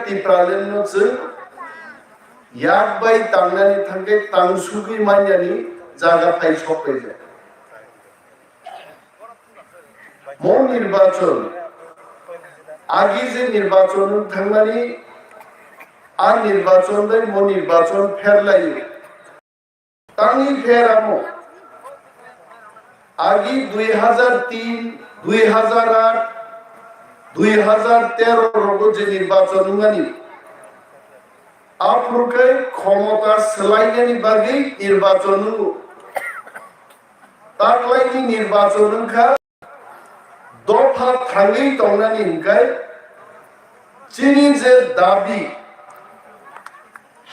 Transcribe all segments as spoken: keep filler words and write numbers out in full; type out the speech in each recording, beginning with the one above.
Tipraland no chwng yak bai tangnani thangkhe tangsugwi manyani jaga phai sok paijak. Mo nirbachon, agi je nirbachon wng thangmani, a nirbachon bai mo nirbachon pherlaio. Tangwi pheramo. Agi dui hazar tin, dui hazar aat, dui hazar tero rogo je nirbachon wngmani, aphuru khe khomota swlainani bagwi nirbachon wngo. Taklaini nirbachon wngkha dopha thangwi tongnani hwnkhe chini je dabi,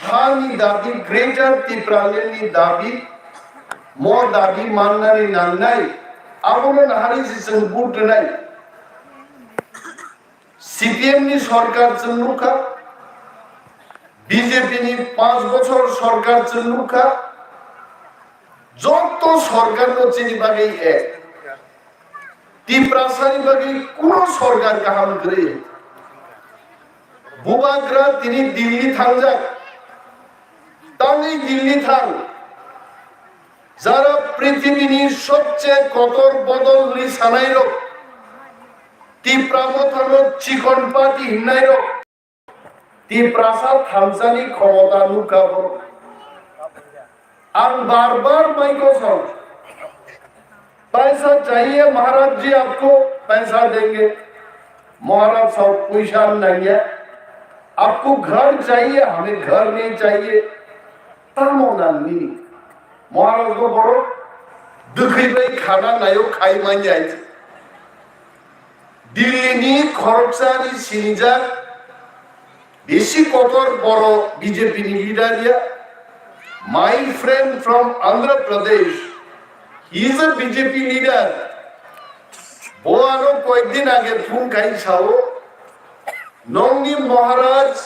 hani dabi, Greater Tipraland ni dabi, mo dabi mannani nangnai, abono nahari se chwng vote rwnai. C P M ni sorkar chwng nukha, B J P ni panch bochor sorkar chwng nukha, joto sorkar no chini bagwi ek. Tiprasa ni bagwi kuno sorkar kaham kwrwi. Bubagra tini Delhi thangjak, tangwi Delhi thang. Jara prithibini sobche kotor bodol hwnwi sanairok, Tipra mothano chikon party hwnnairok, Tiprasa thansani khomota nukha borok. Ang bar bar maiko sao, "Paisa chahiye Maharaj ji, aapko paisa denge." Maharaj sao, "Puisa nangya, aapko ghar chahiye, hame ghar nahi chahiye." Tamo nangni? Maharaj bo borok dwkhwi bai khana nayo khai manya. Delhi ni khoroksani sinijak bisi kotor boro B J P ni leader ya. My friend from Andhra Pradesh, he is a B J P leader. Bo ano koyekdin age phone khai sao, "Nongni Maharaj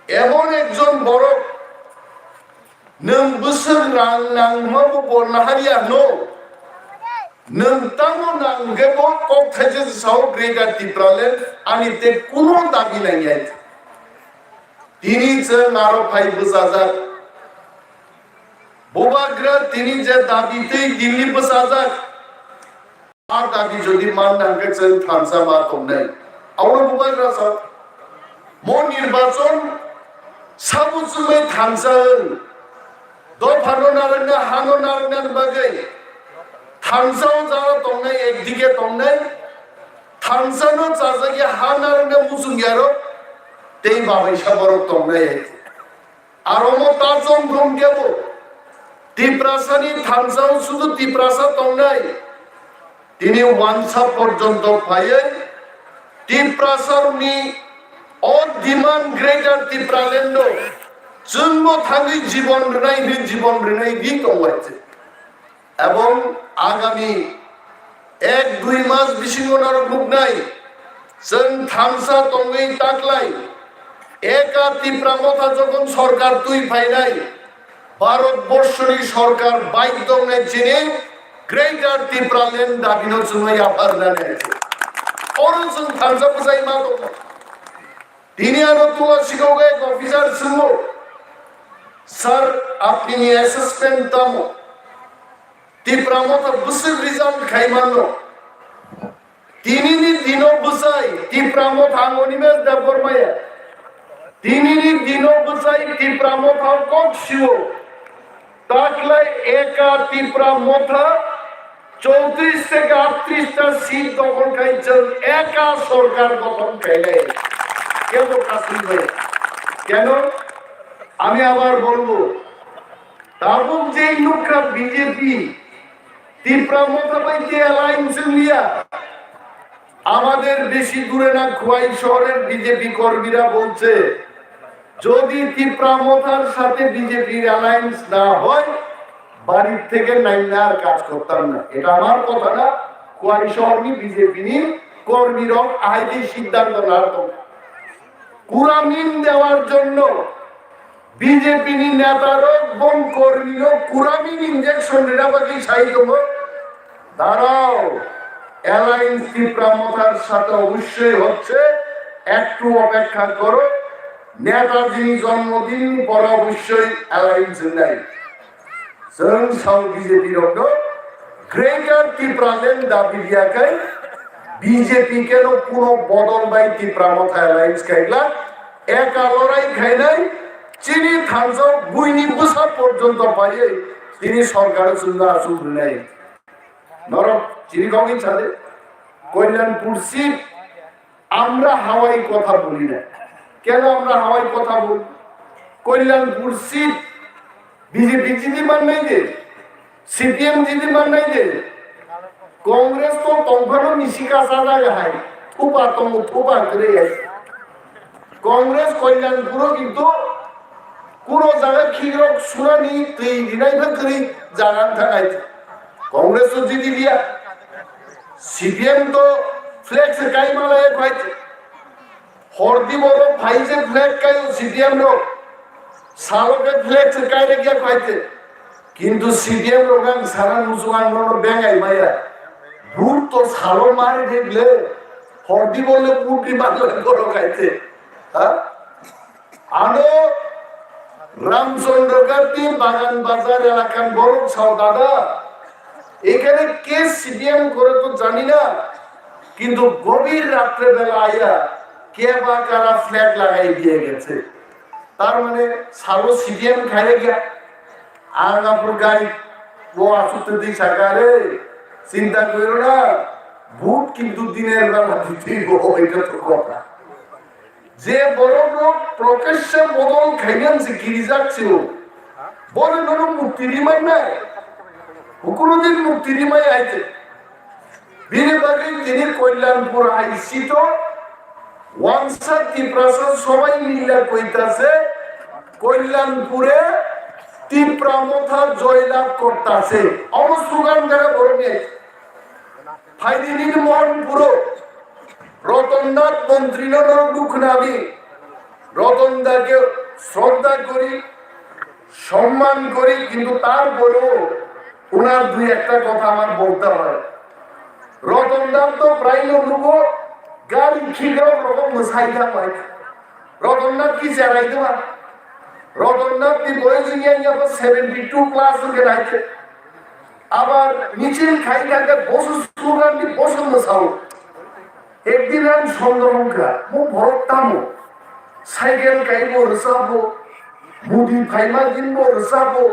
emon ekjon borok, nwng bwswk rang nangma bo bo naharya hwno. Nwng tamo nang hwnkhe bo kok thaisa se sao Greater Tipraland, ani tei kuno dabi nangya." Tini chwng aro phai bwchajak. Bubagra tini je dabi tei Delhi bwchajak. A dabi jodi manna hwnkhe chwng thansa ma tongnai. Abono Bubagra sa. Mo nirbachon sabo chumai thansa wng. Dophano narwkna, hano narwkna bagwi thansa o jara tongnai, ekdike tongnai. Thansa no chajagya ha narwkna muchungyarok tei babaisa borok tongnai. Aro mo ta chongthom kebo Tiprasani thansao sudu Tiprasa tongnai. Tini wansa porjonto phaiwi Tiprasarokni o demand Greater Tipraland-o chwngbo thangwi jibon rwnai hwnwi jibon rwnai ri tongwai se. Ebong agami ek dui mas bisingo norok nuknai, chwng thansa tongwi taklai, eka Tipra Motha jokhon sorkar twi phainai, Bharat borshoni sorkar baidhyo wngnai chini Greater Tipraland dabino chwngno yapharnani. Oro chwng thansa bwsai ma tongo. Tini ano Tulasikok ek officer swngo, "Sir, apni ni assessment tamo? Tipra Motha bwswk result khai mano?" Tini ni dino bwsai Tipra Motha, ang Animesh Debbarma ya. Tini ni dino bwsai Tipra Motha kok sio. Taklai eka Tipra Motha chowtrish theke aattrish ta seat dokhol khai chwng eka sorkar gothon khainai. Kebo kasui bai. Keno? Ami abar bolbo. Tabuk je nukha B J P, Tipra Motha bai je alliance liya. আমাদের বেশি দূরে না, খোয়াই শহরের বিজেপি কর্মীরা বলছে, যদি তিপ্রা মথার সাথে বিজেপির অ্যালায়েন্স না হয়, বাড়ির থেকে নাইলে আর কাজ করতাম না। এটা আমার কথা না, খোয়াই শহরনি বিজেপিনি কর্মীরা আইতে সিদ্ধান্ত না। Kuramin dewar jonno B J P ni netarok, bong kormirok kuramin injection rina bagwi sai tongo. দাঁড়াও, অ্যালায়েন্স তিপ্রা মথার সাথে অবশ্যই হচ্ছে, একটু অপেক্ষা করো। Netajini jonmodinni pore obossoi alliance wngnai. Chwng sao B J P rokno Greater Tipraland dabi riya khe B J P keno kuno bodol bai Tipra Motha alliance khaikla, eka lorai khainai, chini thansa buini bwsa porjonto paiwi chini sorkar chwngno achuk rwnai. Norok chini kok wngsa de, Kalyanpur seat আমরা হাওয়াই কথা বলি না। কেন আমরা হাওয়াই কথা বলি? Kalyanpur seat BJP জিতি Mannai de, CPM জিতি মান্নাই de, কংগ্রেস তো tongphano misi kasa jaga hai, thupa tongo, thupa kwrwi hai. Kongres Kalyanpuro kintu kuno jaga khikrok sunani twi rinai pha kwrwi jaga wngkha hai. Kongres to jiti dia. C P M to flex kai malai phai. Hordi boro phai je flex kai C P M ro. Salo ke flex kai re kya phai te. Kintu C P M rok ang sana musukan no bengai maya. Bhut to salo mari de ble. Hordi bole bhut di bhut le goro khai te. Ha? Ano Ramchandra Gandhi Bagan Bazar elakan borok sao dada. এখানে কে সিপিএম করে তো জানি না, কিন্তু গভীর রাত্রে বেলা আইয়া কে বা কারা ফ্ল্যাগ লাগাই দিয়ে গেছে। তার মানে সালো সিপিএম খাইলে গিয়া আঙ্গাপুর গাড়ি ও আসুতে দিই সাকারে চিন্তা করো না, ভোট কিন্তু দিনের বেলা দিতেই হবে, এটা তো কথা। যে বড় লোক প্রকাশ্যে বদল খাইলেন যে গিরিজার ছিল, বলে নুন মুক্তি রিমাই নাই, কোনোদিন মুক্তি রিমাই আইতে। বিনি বাকি তিনি কল্যাণপুর আইসি তো ওয়ানসা তিপ্রাসা সবাই মিলে কইতাছে কল্যাণপুরে তিপ্রা মথা জয়লাভ করতাছে। অবশ্য গান যারা বড় নিয়ে ফাইদিন মোহনপুরো রতননাথ মন্ত্রী নরক দুঃখ নামি রতনদাকে শ্রদ্ধা করি, সম্মান করি, কিন্তু তারপরেও ওনার দুই একটা কথা আমার বলতে হয়। রতনদার তো প্রায় লোক গাড়ি খিগাও রকম মশাই খাওয়ায়। রতননাথ কি চেরাই দেওয়া? রতননাথ কি বয়স নিয়ে সেভেন্টি টু প্লাস উঠে রাখছে। আবার মিছিল খাই থাকে, বসু স্লোগান দি বসু মশাও। একদিন আমি সন্দেহ মুখা, মু ভরত তামো। সাইকেল কাইবো রসাবো, মুদি ফাইমা দিনবো রসাবো,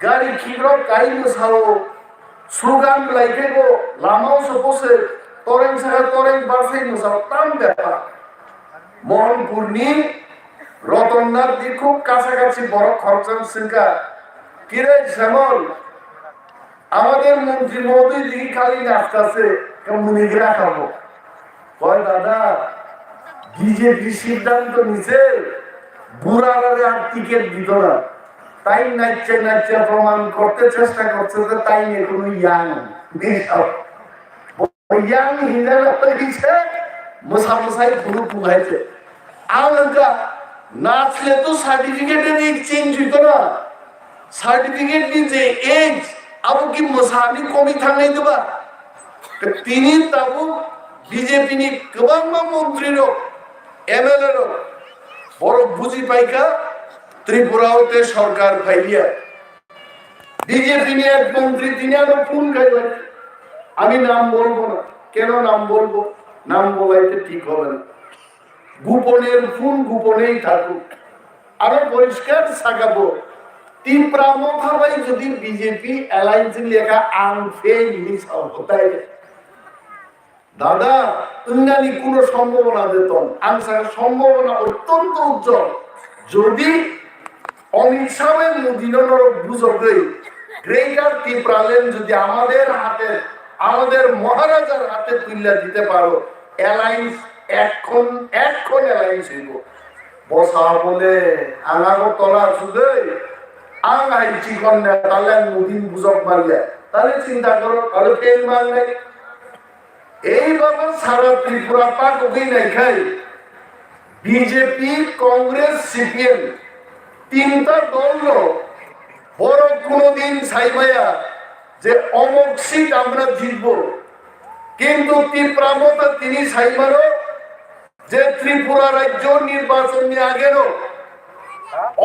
গাড়ি খিগ্র কাই মশাও, স্লোগান লাইকেবো, লামাও সপোসে, তরেং সারা তরেং বাসে মশাও, তাম ব্যাপার। মোহনপুরনি রতননাথ দি খুব কাছাকাছি বড় খরচন সিংকা। কিরে শ্যামল, আমাদের মন্ত্রী মহোদয় দিকে খালি নাচতেছে, মুনিগিরা খাবো। কয়, "দাদা, বিজেপি সিদ্ধান্ত নিছে, বুড়ারে আর টিকিট দিত না।" তাই নাচছে নাচছে প্রমাণ করতে চেষ্টা করছে যে তাই নিয়ে কোনো ইয়াং নেই। ইয়াং হিজারা তো দিছে, মশা মশাই ভুরু ফুলাইছে। আলাদা নাচলে তো সার্টিফিকেটের এক্সচেঞ্জ হইতো না। সার্টিফিকেট নিতে এজ আবু কি মশানি কমি থাকাই দেবা? তিনি তাবু বিজেপি নি গোবাংমা মন্ত্রী রো, এমএলএ রো, বড় বুঝি পাইকা ত্রিপুরাও তে সরকার ফাইলিয়া। বিজেপি নি এক মন্ত্রী তিনি আরো ফোন খাইলেন। আমি নাম বলবো না। কেন নাম বলবো? নাম বলাইতে ঠিক হবে না। গোপনের খুন গোপনেই থাকুক। আরো পরিষ্কার সাগাবো, তিপ্রা মথা ভাই যদি বিজেপি অ্যালায়েন্স লেখা আনফেল মিস হতায়, দাদা, উন্নানি কোনো সম্ভাবনা দিত না। আমি সারা সম্ভাবনা অত্যন্ত উজ্জ্বল। যদি অমিত শাহের মোদিনগর বুঝবে, গ্রেটার ত্রিপুরাল্যান্ড যদি আমাদের হাতে, আমাদের মহারাজার হাতে তুলে দিতে পারো, অ্যালায়েন্স এখন, এখন অ্যালায়েন্স হইব। বসা বলে, আঙাগো তলা সুদে, আঙাই চিকন নেতাল্যান্ড মোদিন বুঝক মারলে, তাহলে চিন্তা করো, তাহলে পেন মারলে। এইভাবে সারা ত্রিপুরা পাক অভিনয় খাই। বিজেপি, কংগ্রেস, সিপিএম তিনটা দল বড় কোনোদিন সাইমায়া যে অমুক সিট আমরা জিতব, কিন্তু তিপ্রা মথা তিনি সাইমারো Je Tripura rajyo nirbachon ni age no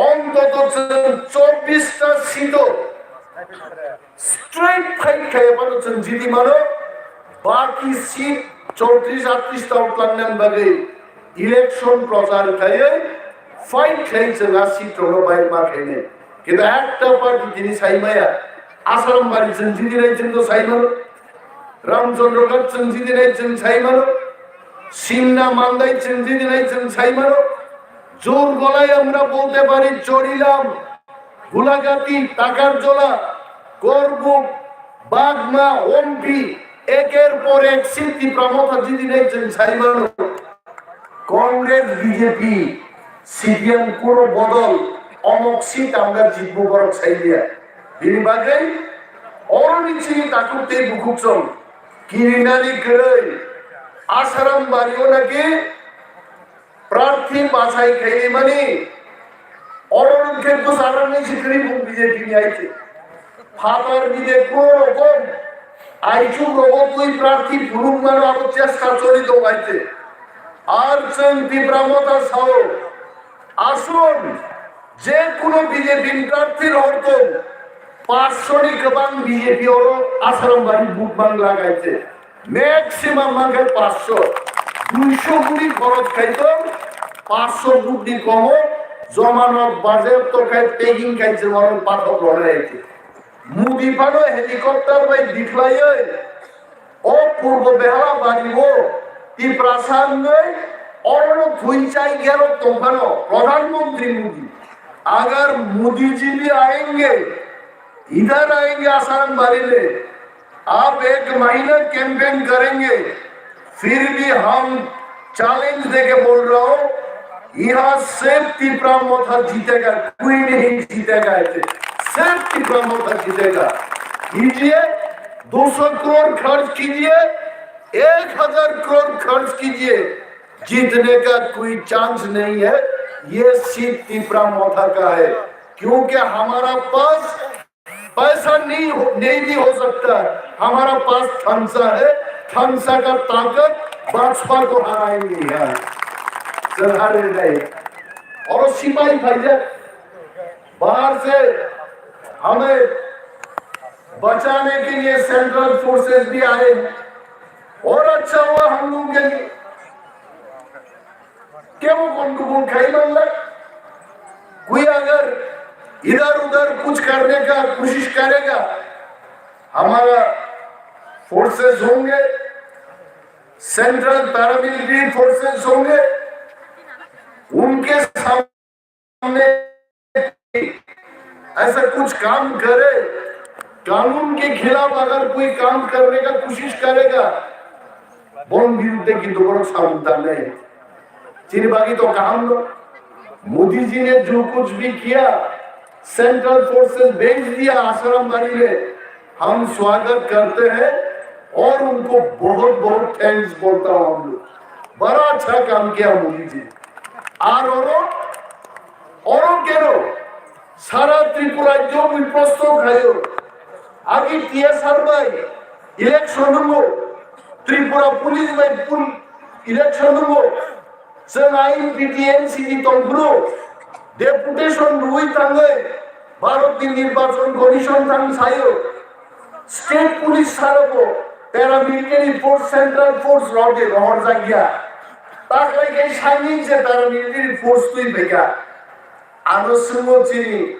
ontoto chwng chobbish ta seat o straight fight khlaiya phano chwng jiti mano, baki seat chowtrish attrish ta utlangnani bagwi election prochar khlaiwi fight khlaiwi chwng a seat rokno bai ma khainai. Kintu ekta party tini sai maya, Asarambari chwng jiti nai chwng to sai mano, Ramchandra Ghat chwng jiti nai chwng sai mano, Simna Mandai chwng jiti nai chwng sai mano, জোর গলায় আমরা বলতে পারি, চরিলাম, গোলাঘাটি, টাকারজলা, করবুক, বাগমা, ওমপি, একের পর এক seat Tipra Motha jiti nai chwng sai mano. Congress, B J P, C P M kuno bodol, omok seat amra jitbo borok sai liya. Bini bagwi oroni chini takhuk tei bukhuk chwng kirinani kwrwi Asarambari o naki prarthi bachai khaimani, oro hwnkhe bwsarokni sikri bung B J P ni aite. Phatar bide kuno rokom aichuk rogo twi prarthi phunukmano abo chesta choli tong aite. Ar chwng Tipra Motha sao, asun je kuno B J P ni prarthi rohor tong, paanch sho ni kwbang B J P oro Asarambari vote bang lagaite. Maximum mangkha paanch sho, dui sho guri khoroj khai tong, paanch sho guri komo, jomano bajayapto khai packing khai jomano pathok rona eki. Modi phano helicopter bai dikhlaiwi o Purbo Behala bari o Tiprasa wngwi orono thwi chai gerok tongphano Pradhan Mantri Modi. Agar Modi ji bhi aayenge, इधर आएंगे आसाराम बारी में, आप एक महीना कैंपेन करेंगे, फिर भी हम चैलेंज देके बोल रहा हूँ, यहाँ सिर्फ तिपरा मोथा जीतेगा, कोई नहीं जीतेगा। ऐसे सिर्फ तिपरा मोथा जीतेगा। कीजिए, दो सौ करोड़ खर्च कीजिए, एक हजार करोड़ खर्च कीजिए, जीतने का कोई चांस नहीं है। ये सीट तिपरा मोथा का है, क्योंकि हमारा पास पैसा नहीं हो, नहीं भी हो सकता है, हमारा पास थम्स अप है, थम्स अप का ताकत भाजपा को हराएंगे। यहाँ चढ़ा रहे नहीं। और सिपाही भैया बाहर से हमें बचाने के लिए सेंट्रल फोर्सेस भी आए, और अच्छा हुआ हम लोग के लिए। क्यों गंडगोल खाई मामला? कोई अगर इधर उधर कुछ करने का कोशिश करेगा, हमारा फोर्सेस होंगे, सेंट्रल पैरामिलिट्री फोर्सेस होंगे, उनके सामने ऐसा कुछ काम करे, कानून के खिलाफ अगर कोई काम करने का कोशिश करेगा, बोन बिरुद्धे की दोबारा सावधान नहीं। Chini bagi to kaham no. Modi जी ने जो कुछ भी किया, सेंट्रल फोर्सेस भेज दिया आसाराम बारी में, हम स्वागत करते हैं और उनको बहुत बहुत थैंक्स बोलता हूँ हम लोग। बड़ा अच्छा काम किया मोदी जी। আর oro, oro কেন সারা ত্রিপুরায় জমি প্রস্তুত খাইও। আগে টিএসআর ভাই ইলেকশন হলো, ত্রিপুরা পুলিশ ভাই ইলেকশন হলো, Chwng I N P T N C ni tongphuru deputation rwui tangwi Bharat ni Nirbachon Commission thang sayo. State police sarobo paramilitary force, central force rok de rohorjakya. Taklai khe saini je paramilitary force twi phaikha. Ano swngmo chini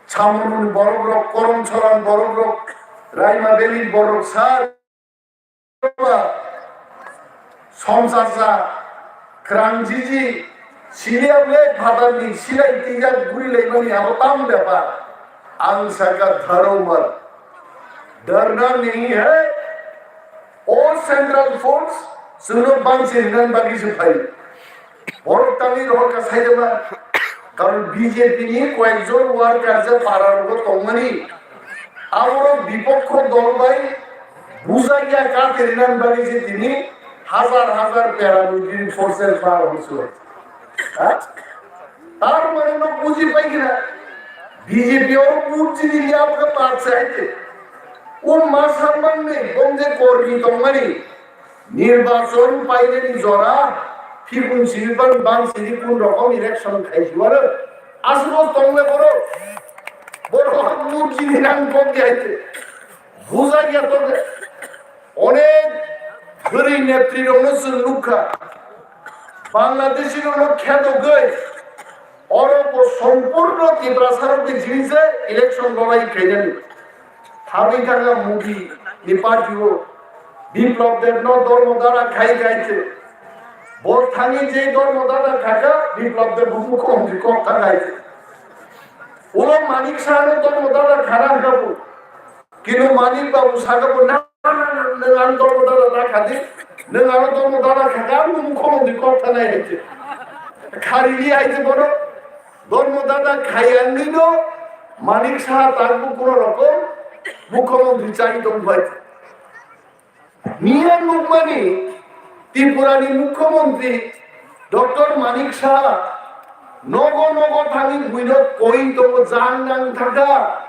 Chamrun borok rok, Koromcharan borok rok, Raima Valley borok sir. Somsarsa, krangjiji, siliya le phatarni silai tijak guri laimani abo tam bepar. Ang saka dharo mat. Darna nahi hai. O central force, suno bangsi nan bagi se phai. Borok tangwi rohor ka saidema, karon B J P ni koyekjon worker je para rogo tongmani, aborok bipokho dol bai bujakya ka terinani bagwi se tini hazar hazar paramilitary forces bar hoisu. Ha? Tar mane no buji pai kina, B J P o buji di ya ka pat saite. O ma samang ni, bom je kormi tongmani, Nirbachon painani jora Kikun simi bang bang simi kun rokom election khai juaro. Asmo tongle boro. Boro murjini nang kok di aite. Buza ya to. Onek guri netri rokno chwng nukha. Bangladeshi rokno kheto goi. Oro bo sompurno Tiprasa rok ni jini se election lorai khainani. Thangwi thangya Modi ni party o Biplab Deb no dormo dara khai khai se. Bo thangwi je dormo dara khaka Biplab Deb bo mukho hwnwi kok thang khai se. Ulo Manik Saha no dormo dara khara hwnkha bo. Kino Manik Babu saka bo na na na na ang dormo dara da khadi. Nwng ano dormo dara khaka ang mukho hwnwi kok thang khai se. Kharili hai se bono. Dormo dada khayangwi no Manik Saha tangbo kuno rokom mukhyamantri chai tong bai. Miya nukmani Tripura ni mukhyamantri Doctor Manik Saha nogo nogo thangwi buino koi tongo jang nang thangkha.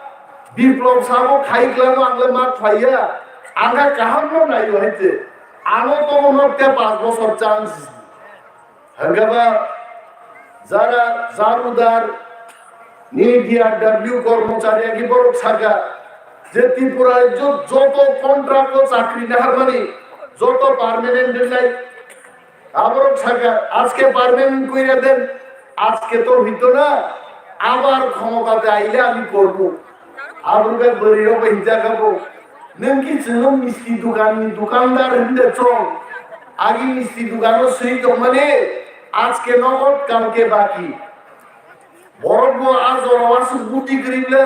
Biplab Saha bo khai klamo ang le mak phaiya. Ang kha kaham no naio hai se. Ano tongo nok te panch bosor chance. Hwnkhe ba jara Jarudar ni D R W kormochari agi borok saka je Tripura rajyo joto contract o chakri naharmani joto permanent rinai aborok saka ajke permanent koira den ajke to hito na abar khomota aile ami korbo. Aborok bai bwrwi rok bai hinjak kha bo. Nwng ki chwngno misti dukan ni dukandar hwnde chong. Agi misti dukano swi tongmani ajke nogod kalke baki. Borok bo a jora o aswk buti kwrwi le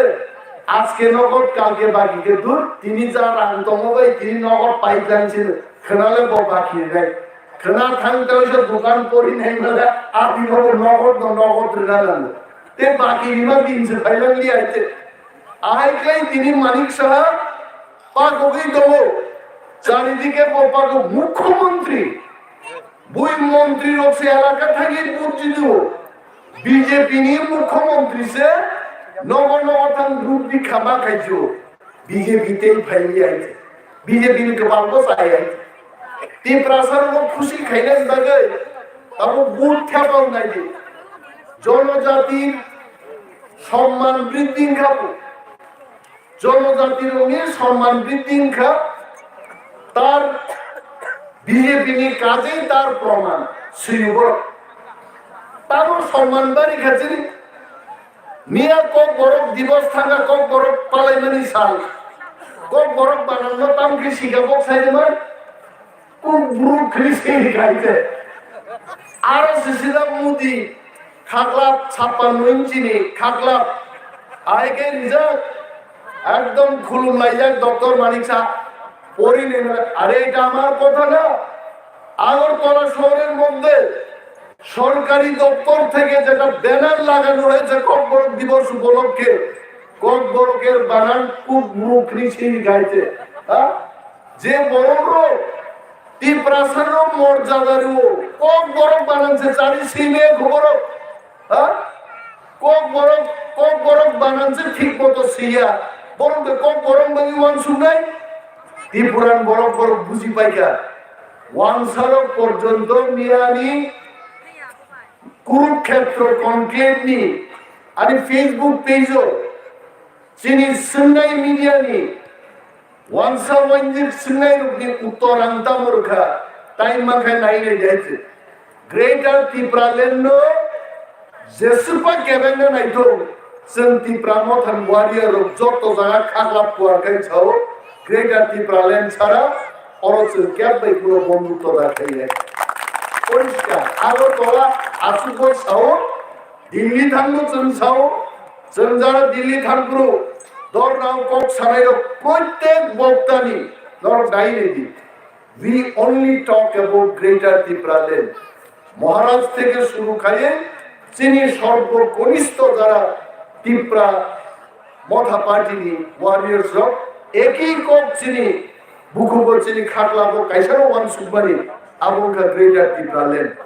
ajke nogod kalke baki khe dur tini ja rang tongo bai tini nogod pipeline se khwnale bo baki rinai. Khwna thang tei se dukan pori nai male a bino bo nogod no nogod rwna nango. Tei baki rima din se phailang li aite. Ahai khe tini Manik Saha pagogwi tongo. Charidike bo pagok mukhyamantri. Bui mantri rok se elaka thangwi vote jidio. B J P ni mukhyamantri se nogo nogo thang vote bikha ma khaijio. B J P tei phaiwi aite. B J P ni kwbang bo chai aite. Tiprasa rok khusi khainani bagwi abo vote thepao naidi. Jonojati somman briddhi wngkha bo. Jonojati rokni somman briddhi wngkha tar B J P ni kajei tar proman swibo. Tamo somman bari khachini miya kok borok divos thangkha kok borok palaimani sal. Kok borok banangno tamkhe sikha bok saiman. Kok bru khri se kaite. Aro sisida Modi khaklap chappanno inchini khaklap. Aike rijak ekdom khulumlaijak Doctor Manik Saha. Pori nene, আরে এটা আমার কথা না। আগরতলা শহরের মধ্যে সরকারি দপ্তর থেকে যেটা ব্যানার লাগানো হয়েছে ককবরক দিবস উপলক্ষে, ককবরকের বানান খুব মুখ নিচেই গাইতে, হ্যাঁ? যে বড় লোক, তিপ্রাসারও মর্যাদারও, ককবরক বানানছে চারি সিমে খবর, হ্যাঁ? ককবরক, ককবরক বানানছে ঠিক মতো সিয়া, বরং তো ককবরক বাকি ওয়ান শুনাই, ত্রিপুরান বরক বরক বুঝি পাইকা, ওয়ান সারক পর্যন্ত মিয়ানি কুরুক্ষেত্র কনক্লেভ নি, আরে Facebook পেজও, চিনি সিন্নাই মিডিয়া নি, Wansa wanjik swngnairokni uttor ang tamo rwkha, time mankha nainai jai se. Greater Tipraland no jeswkba kebengna naithok, chwng Tipra Motha ni warrior rok joto jaga khaklap kuar khai sao, Greater Tipraland sara oro chwng keb bai kuno bondhutto da khainai. Poriskar, Agartala achukbo sao, Delhi thangno chwng sao, chwng jara Delhi thangphuru, dornao kok sanairok proitek boktani norok dai redi. We only talk about Greater Tipraland. Maharaj theke shuru khaiye chini sorbo konistho jara Tipra Motha party ni warriors rok eki kok chini bukhugo chini khaklabo kaisano wansukmani abo wngkha Greater Tipraland.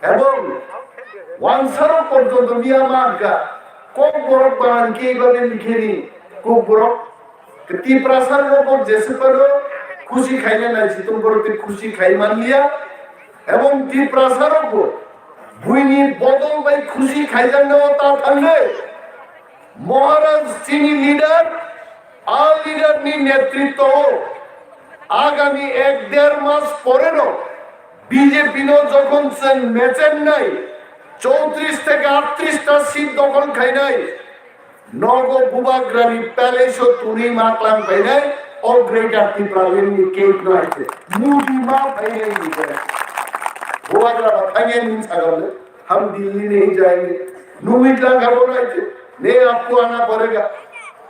Ebong wansaro porjonto miya ma wngkha Kokborok bahan khe babe mikheni Kokborok Tiprasa rok bo jeswkano khusi khaina nai situng borok tei khusi khai manliya. Ebong Tiprasa rokbo buini bodol bai khusi khaijaknao ta thangwi Maharaj chini leader, a leader ni netritwo o agami ek der mas pore no B J P no jokhon chwng mechenai chowtris theke aatris ta seat dokhol khainai, nogo Bubagrani palace o tuni ma klang phainai, o Greater Tipraland ni cake no hai se. Modi ma phainai ni se. Bubagra ba phainai ni sagam le. Hum Delhi nahi jayenge. Nungwi klang khabo nai se. Ne aapko aana padega.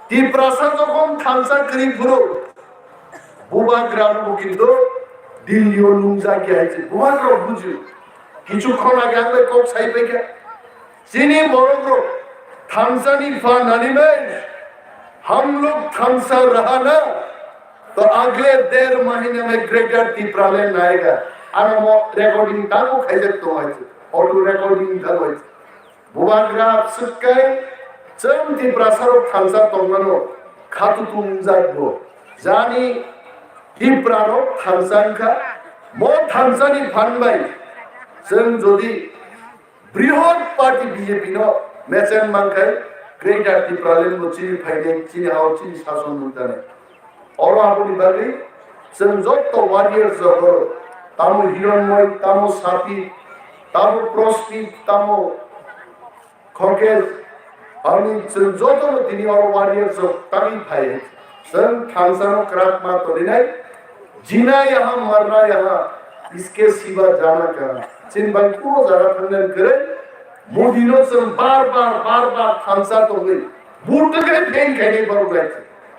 Tiprasa jokhon thansa kwrwi phuru, Bubagra no bo kintu Delhi o nungjak ya hai se. Bubagra bujio. Kichu khon age ang bai kok sai paikha. Chini borok rok thansa ni pha nani bai, hum log thansa raha na, to agle der mahine mein Greater Tipraland aayega. Ano mo recording tamo khaijak to hai se. Audio recording tamo hai se. Bubagra swkkai chwng Tiprasa rok thansa tongmano khatutung jak bo. Jani Tipra rok thansa wngkha. Mo thansa ni phan bai chwng jodi Brihot party B J P no mechen mankhai, Greater Tipraland bo chini phainai, chini hao, chini sason nungtanai. Oro aboni bagwi chwng jotto warriors rok oro, tamo Hironmoi, tamo Sapi, tamo Prospi, tamo Khokej, ani chwng jotono tini oro warriors rok tangwi phai. Chwng thansano kwrak ma torinai, jina yaha, marna yaha, iske siba jana kaha. Chini bai kuro jaga thangna kwrwi, Modi no chwng bar bar, bar bar thansa tongwi, vote khe fail khainai borok lai.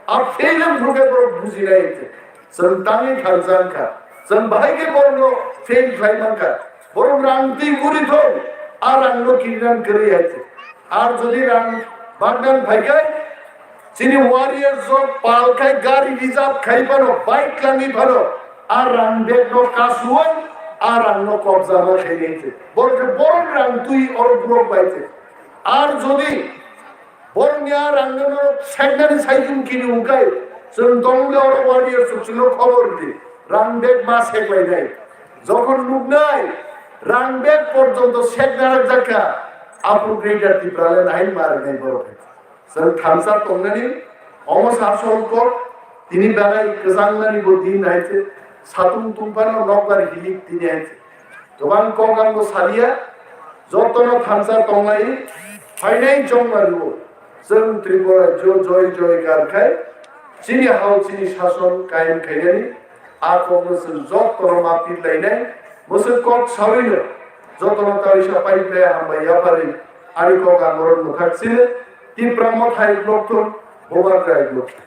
A fail wng thokhe borok bujinai. Chwng tangwi thansa wngkha. Chwng bahai khe borokno fail khlai mankha. Borok rang twi guri thung, a rangno kirinan kwrwi hai se. Ar jodi rang bagnan phaikhai, chini warriors rok pal khai gari reserve khai phano, bike langwi phano, a rang bag no kasuwi, a rang no kobja ma khai nai se. Borok khe borok rang twi oro borok bai se. Ar jodi borok ni a rang no seknani saichung kini ukai, chwng tong le oro warriors rok chwngno khobor di, rang bag ma sek lai nai. Jokhon nuknai, rang bag porjonto sekna rwkjakha, aphuru Greater Tipraland hai ma rwnai borok hai. Chwng thansa tongnani omo sa songkok tini belai kwchangnani bo din hai se, satung tungphano nokbar hilik tini hai se. Kwbang kok ang bo saliya, jotono thansa tongnai phainai chongmani bo. Chwng Tripura jo-, joy joy kar khai chini hao chini sason kaim khainani a kokno chwng jotono ma pirlainai. Mwswk kok sawino jotono taisa paiplaya hambai yapharwi ani kok ang oro mwkhak sini. Tipra Mothai Block thung, Bubagra Block thung.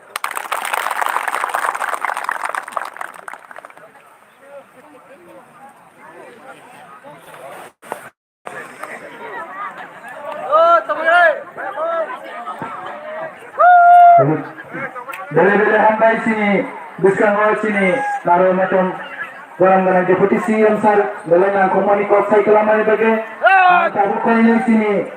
Bele bele hambai chini bwskango chini naro matom gorang gorang Deputy C M sir, belai nangkukmani kok sai kwlamani bagwi ang tabuk khainwi chini